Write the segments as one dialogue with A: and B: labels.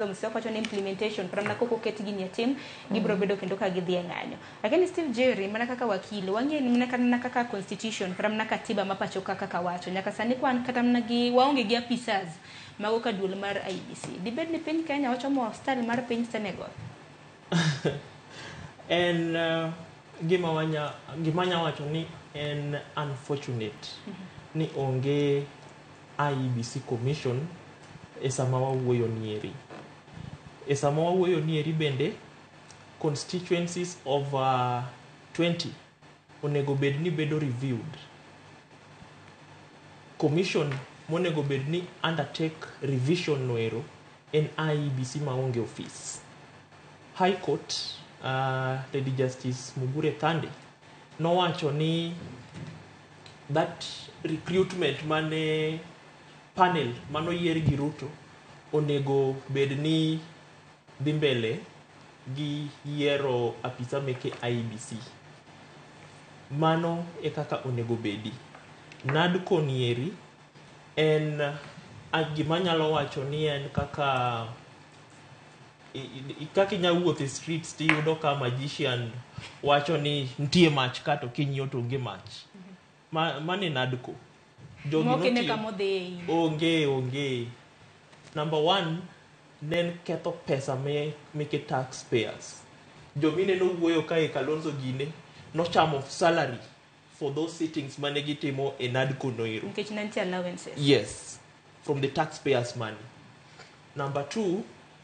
A: Musyoka wacho ni implementation kata mana kok oket gini e tim gibiro bedo kendo ka gidhi e ng'anyo. Lakini Steve Jerry mana kaka wakili wang'eyo ni mana kata kaka constitution kata mana katiba ma pacho ka kaka wacho nyaka sani kwan kata mana gi waonge gi apisas mago ka duol mar IEBC. Dibed ni piny Kenya wachomo style mar piny Senegal?
B: En gima wanya gima anya wacho ni en unfortunate ni onge IEBC commission e sama wawuoyo nieri. E sama wawuoyo nieri bende constituencies of 20 onego bed ni bedo reviewed. Commission monego bed ni undertake revision noero en IEBC maonge office. High Court, Lady Justice Mugure Thande nowacho ni that recruitment mane panel manoyier gi Ruto onego bed ni dhi mbele gi yiero apisa meke IEBC. Mano e kaka onego bedi. NADCO nieri en gima anyalo wacho ni en kaka kaka inya wuotho e streets tiyudo ka magician wacho ni nitie mach ka to king'iyo to onge mach. Mano e NADCO.
A: Jogi Mok ine kama odhiye in.
B: Onge onge. Number one, ne en ketho pesa meke taxpayers. Jomineno wuoyo kae Kalonzo gine nochamo salary for those sittings mane gitimo e NADCO noero.
A: Nikech ne nitie allowances.
B: Yes, from the taxpayers money. Number two,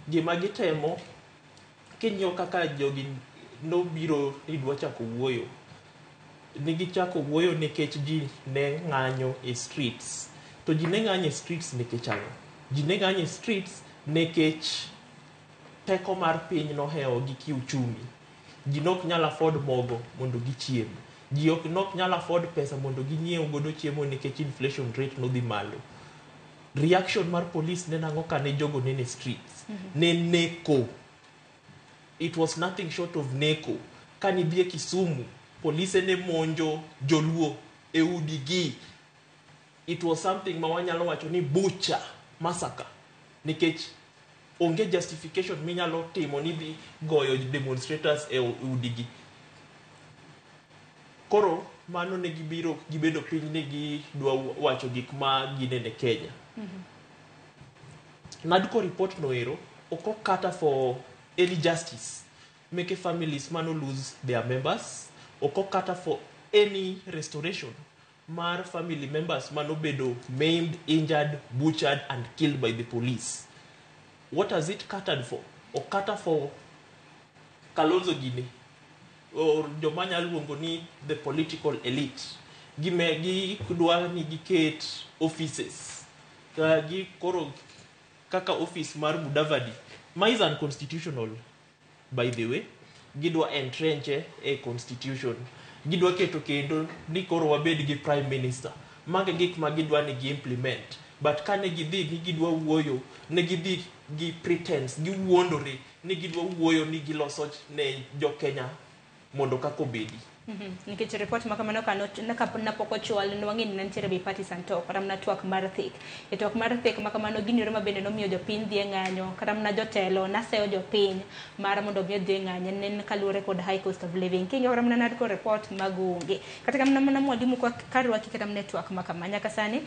B: gima gitemo king'iyo kaka jogi nobiro ni dwa chako wuoyo. Ne gichako wuoyo nikech ji ne ng'anyo e streets. To ji ne ng'anyo e streets nikech ang'o? Ji ne ng'anyo e streets nikech teko mar piny nohewo gi kiuchumi. Ji nok nyal afford mogo mondo gichiem. Ji ok nok nyal afford pesa mondo ginyiew godo chiemo nikech inflation rate nodhi malo. Reaction mar police ne nang'o kane jogo nene streets? Ne neko. It was nothing short of neko. Kane idhi e Kisumu, polise ne monjo joluo e udigi. It was something ma wanyalo wacho ni butcher, massacre. Nikech onge justification minyalo timo ni dhi goyo demonstrators e udigi. Koro mano ne gibiro gibedo piny ni gidwa wacho gik ma ginene Kenya. NADCO report noero ok okata for any justice meke families mano lose their members, ok okata for any restoration mar family members manobedo maimed, injured, butchered and killed by the police. What has it catered for? Okata for Kalonzo gine or joma nyalo luongo ni the political elite. Gime gidwa ni giket offices ka gi koro kaka office mar Mudavadi ma is unconstitutional, by the way. Gidwa entrench e constitution, gidwa keto kendo ni koro wabed gi prime minister. Mago e gik ma gidwa ni gi implement, but kane gidhi ni gidwa wuoyo, ne gidhi gi pretense, giwuondore ni gidwa wuoyo ni giloso ne jo Kenya mondo kaka obedi.
A: Nikech report ma kamano ka napok ochwal ne wang'e ni ne nitiere bipartisan talk kata mana twak mar thik. E twak mar thik ma kamano gin yore ma bende nomiyo jopiny dhi e ng'anyo kata mana jotelo naseyo jopiny mar mondo mi odhi e ng'anyo ne en kaluwore kod high cost of living. King'iyo kata mana NADCO report mago onge. Kata kamano mana mwalimu kwa karwaki kata mana e twak ma kama nyaka sani.